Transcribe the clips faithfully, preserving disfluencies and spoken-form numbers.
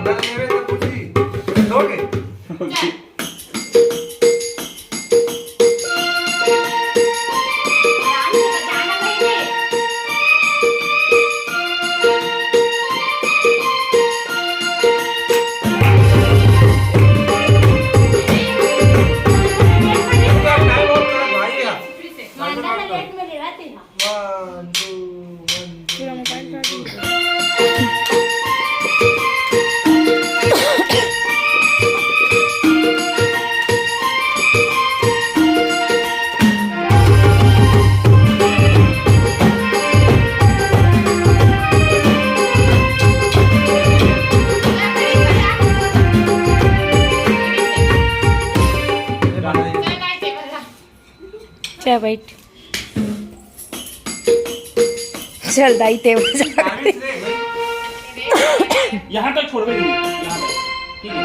चल, मेरे से पूछी, दोगे? One, two, one, two, three, four। चल बैठ। चल दाई, ते बजा। यहाँ तक छोड़बे नहीं, यहाँ तक। ठीक है।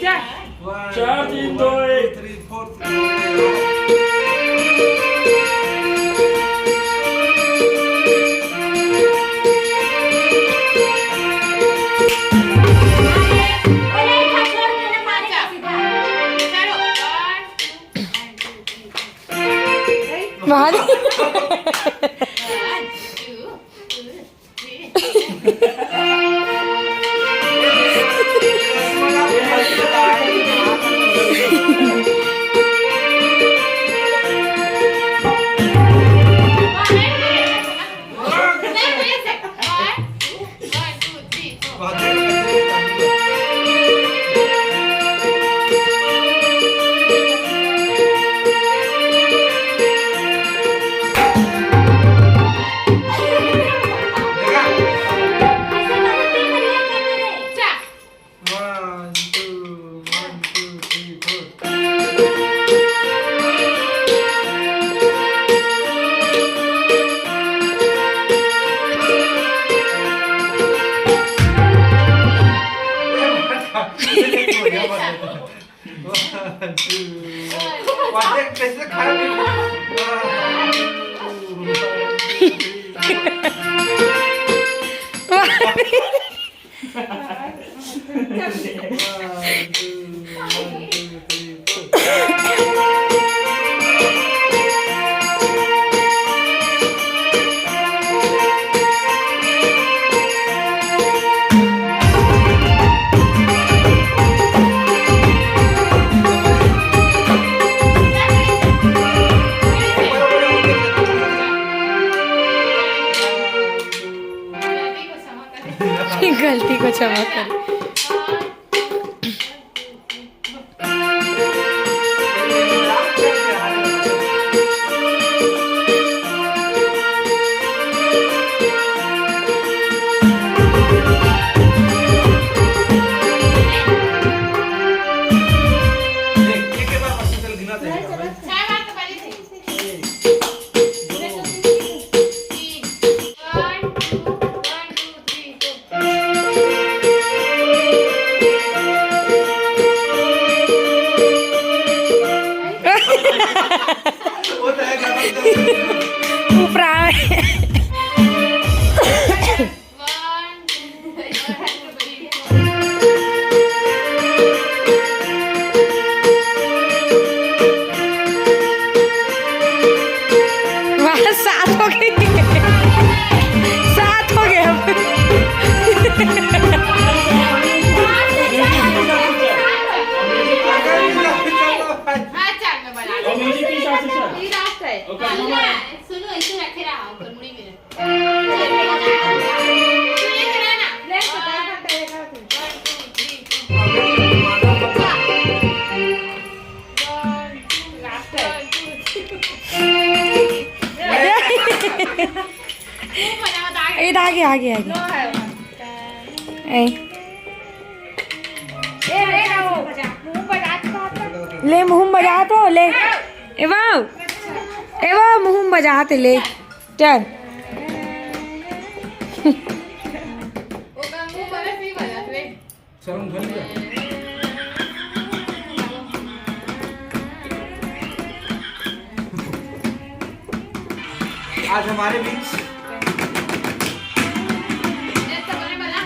क्या? चार, तीन, दो, एक। गलती को क्षमा कर। ऊपरा। वाह, सात हो गई। सात हो गए हम। हाँ, चार में बना दो। मेरी भी सात है। मेरी लास्ट है। ओके, हाँ, सुनो। सुनो, इसे रखे रहा, ऊपर मुड़ी में रख। ए, आगे, आगे, आगे। ए। ले, मुंह बजा तो, ले। ए, वाह। ए, वाह, मुंह बजा ते, ले। चल। आज हमारे बीच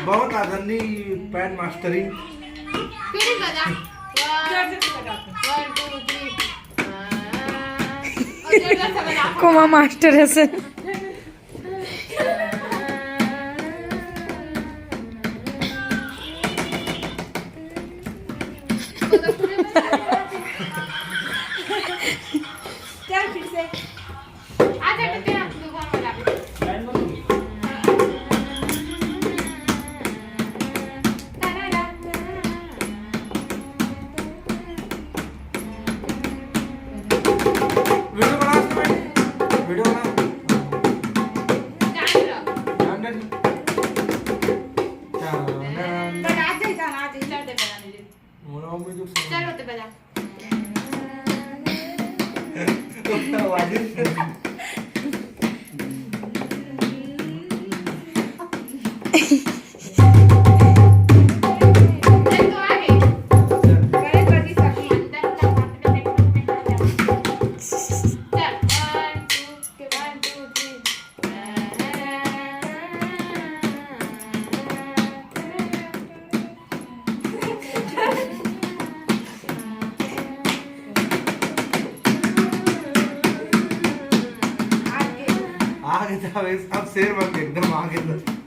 बहुत आदरणीय पैन मास्टरिंग। फिर बजा। जोर से बजा। One, two, three। और जोर से बजा। कोमा मास्टर है से। चल फिर से। आजा बेटे, आप लोग घर में जाओ। वीडियो बना, वीडियो बना। ध्यान रख। ध्यान रख। ध्यान रख। बना दे, बना दे। चल दे, बना दे। मोला मम्मी जो चल होते बजा। आगे था, अब शेर बन के एकदम आगे था।